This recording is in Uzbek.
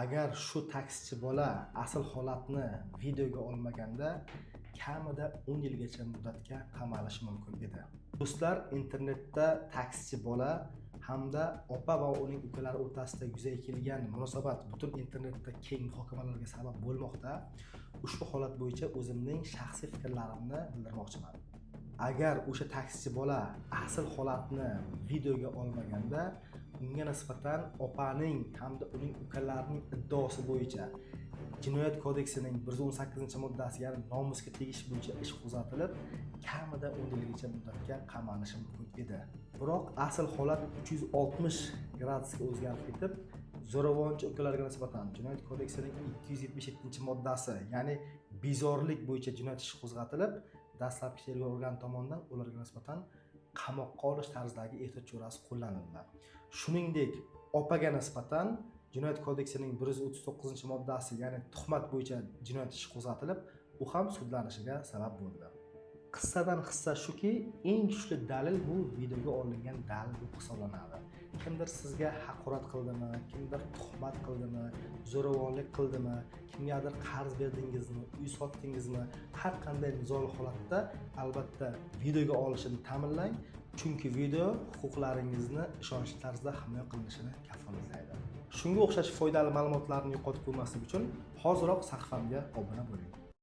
Agar shu taksichi bola asl holatni videoga olmaganda, kamida 10 yilgacha muddatga qamalishi mumkin edi. Do'stlar, internetda taksichi bola hamda opa va uning ukalari o'rtasida yuzaga kelgan munosabat butun internetda keng muhokamalarga sabab bo'lmoqda. Ushbu holat bo'yicha o'zimning shaxsiy fikrlarimni bildirmoqchiman. Agar o'sha taksichi bola asl holatni videoga olmaganda, unga nisbatan opaning hamda uning ukalarining iddaosi bo'yicha Jinoyat kodeksining 118-moddasi, ya'ni nomusga tegish bo'yicha ish qo'zg'atilib, kamida 10 yilgacha muddatga qamalishi mumkin edi. Biroq asl holat 360 gradusga o'zgarib ketib, zo'ravonchi ukalarga nisbatan Jinoyat kodeksining 277-moddasi, ya'ni bezorilik bo'yicha jinoyat ishi qo'zg'atilib, dastlabki tergov organi tomonidan ularga nisbatan qamoqqa olish tarzidagi ehtiyot chorasi qo'llanildi. Shuningdek, opaga nisbatan Jinoyat kodeksining 139-moddasi, ya'ni tuhmat bo'yicha jinoyat ishi qo'zg'atilib, u ham sudlanishiga sabab bo'ldi. Qissadan hissa shuki, eng kuchli dalil bu videoga olingan dalil bo'lib hisoblanadi. Kimdir sizga haqorat qildimi, kimdir tuhmat qildimi, zo'ravonlik qildimi, kimgadir qarz berdingizmi, uy sotdingizmi, har qanday nizoli holatda albatta videoga olishini ta'minlang, chunki video huquqlaringizni ishonchli tarzda himoya qilinishini kafolatlaydi. Shunga o'xshash foydali ma'lumotlarni yo'qotib qo'ymaslik uchun hoziroq sahifamga obuna bo'ling.